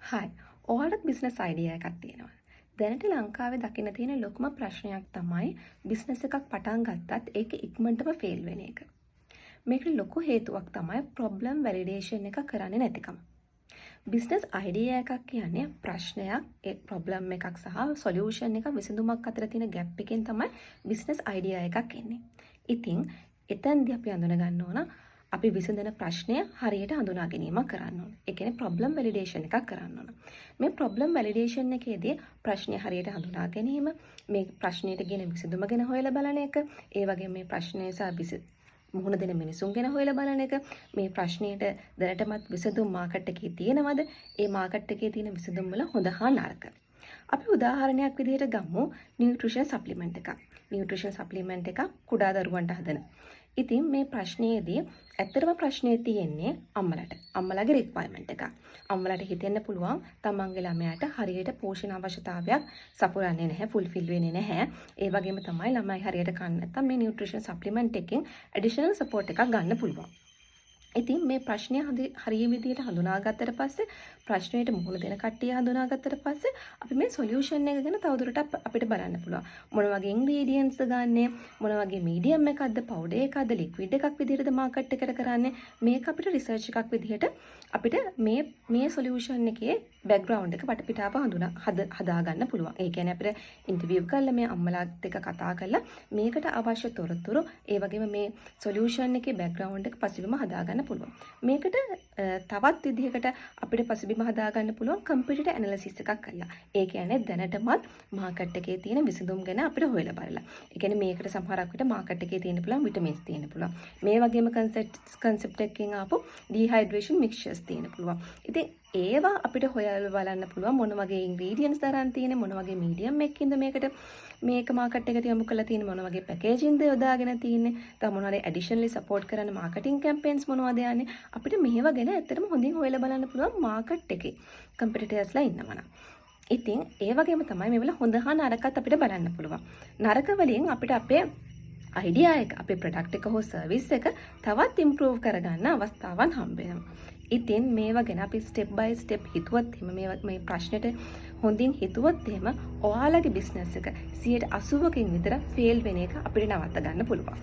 Hi, ඔයාලටත් business idea එකක් තියෙනවා? දැනට ලංකාවේ දකින්න තියෙන ලොකුම ප්‍රශ්නයක් තමයි බිස්නස් එකක් පටන් ගත්තත් ඒක ඉක්මනටම ෆේල් වෙන එක. මේකට ලොකු හේතුවක් තමයි ප්‍රොබ්ලම් වැලිඩේෂන් එක කරන්නේ නැතිකම. බිස්නස් අයිඩියා එකක් කියන්නේ ප්‍රශ්නයක්, ඒ ප්‍රොබ්ලම් එකක් සහ සොලියුෂන් එක, විසඳුමක් අතර තියෙන ගැප් එකෙන් තමයි බිස්නස් අයිඩියා එකක් එන්නේ. ඉතින් එතනදී අපි අඳුන ගන්න ඕන, අපි විසඳන ප්‍රශ්නය හරියට හඳුනා ගැනීමක් කරන්න ඕන. ඒ කියන්නේ ප්‍රොබ්ලම් වැලිඩේෂන් එකක් කරන්න ඕන. මේ ප්‍රොබ්ලම් වැලිඩේෂන් එකේදී ප්‍රශ්නය හරියට හඳුනා ගැනීම, මේ ප්‍රශ්නයට ගෙන විසඳුම ගැන හොයලා බලන එක, ඒ වගේම මේ ප්‍රශ්නය සහ මුහුණ දෙන මිනිසුන් ගැන හොයලා බලන එක, මේ ප්‍රශ්නයට දැනටමත් විසඳුම් මාකට් එකේ තියෙනවද? ඒ මාකට් එකේ තියෙන විසඳුම් වල හොඳ හා නරක. අපි උදාහරණයක් විදිහට ගමු නියුට්‍රිෂන් සප්ලිමන්ට් එකක්. නියුට්‍රිෂන් සප්ලිමන්ට් එකක් කුඩා දරුවන්ට හදන. ඉතින් මේ ප්‍රශ්නයේදී ඇත්තටම ප්‍රශ්නේ තියෙන්නේ අම්මලට. අම්මලාගේ රික්වයර්මන්ට් එකක්. අම්මලාට හිතෙන්න පුළුවන් තමන්ගේ ළමයාට හරියට පෝෂණ අවශ්‍යතාවයක් සපුරන්නේ නැහැ, ෆුල්ෆිල් වෙන්නේ නැහැ. ඒ වගේම තමයි ළමයි හරියට කන්නේ නැත්නම් මේ නියුට්‍රිෂන් සප්ලිමන්ට් එකෙන් ඇඩිෂනල් සපෝට් එකක් ගන්න පුළුවන්. ඉතින් මේ ප්‍රශ්නය හරිය විදිහට හඳුනාගත්තට පස්සේ, ප්‍රශ්නයට මුහුණ දෙන කට්ටිය හඳුනාගත්තට පස්සේ, අපි මේ සොලියුෂන් එක ගැන තවදුරටත් අපිට බලන්න පුළුවන්. මොන වගේ ඉන්ග්‍රීඩියන්ට්ස්ද ගන්නෙ, මොන වගේ මීඩියම් එකක්ද, පවුඩර් එකක්ද, ලික්විඩ් එකක් විදිහටද මාකට් එකට කරන්නේ? මේක අපිට රිසර්ච් එකක් විදිහට අපිට මේ මේ සොලියුෂන් එකේ බැක්ග්‍රවුන්ඩ් එක, වටපිටාව හඳුනා හදාගන්න පුළුවන්. ඒ කියන්නේ අපිට ඉන්ටර්විව් කරලා, මේ අම්මලාත් එක්ක කතා කරලා, මේකට අවශ්‍ය තොරතුරු, ඒ වගේම මේ සොලියුෂන් එකේ බැක්ග්‍රවුන්ඩ් එක, පසුබිම හදාගන්න පුළුවන්. මේකට තවත් විදිහකට අපිට පසුබිම හදාගන්න පුළුවන් කම්පිටිටර් ඇනලිසිස් එකක් කරලා. ඒ කියන්නේ දැනටමත් මාකට් එකේ තියෙන විසඳුම් ගැන අපිට හොයලා බලලා. ඒ කියන්නේ මේකට සමහරක් විට මාකට් එකේ තියෙන්න පුළුවන් විටමින්ස් තියෙන්න පුළුවන්. මේ වගේම කන්සෙප්ට් කන්සෙප්ට් එකකින් ආපු ඩීහයිඩ්‍රේෂන් මික්ස්චර්ස් තියෙන්න පුළුවන්. ඉතින් ඒවා අපිට හොයලා බලන්න පුළුවන්, මොන වගේ ඉන්ග්‍රීඩියන්ට්ස් අරන් තියෙන්නේ, මොන වගේ මීඩියම් එකකින්ද මේකට මේක මාකට් එකට යොමු කරලා තියෙන්නේ, මොන වගේ පැකේජින්ද යොදාගෙන තියෙන්නේ, තව මොන හරි ඇඩිෂනලි සපෝට් කරන මාකටිං කැම්පේන්ස් මොනවද යන්නේ. අපිට මේවා ගැන ඇත්තටම හොඳින් හොයලා බලන්න පුළුවන් මාකට් එකේ කම්පිටිටර්ස්ලා ඉන්නවා නම්. ඉතින් ඒ වගේම තමයි මේවල හොඳ හා නරකත් අපිට බලන්න පුළුවන්. නරක වලින් අපිට අපේ අයිඩියා එක, අපේ ප්‍රොඩක්ට් එක හෝ සර්විස් එක තවත් ඉම්ප්‍රූව් කරගන්න අවස්ථාවන් හම්බ වෙනවා. ඉතින් මේවා ගැන අපි ස්ටෙප් බයි ස්ටෙප් හිතුවත් එහෙම, මේ මේ ප්‍රශ්නෙට හොඳින් හිතුවොත් එහෙම, ඔයාලගේ බිස්නස් එක 80කින් විතර ෆේල් වෙන එක අපිට නවත්ත ගන්න පුළුවන්.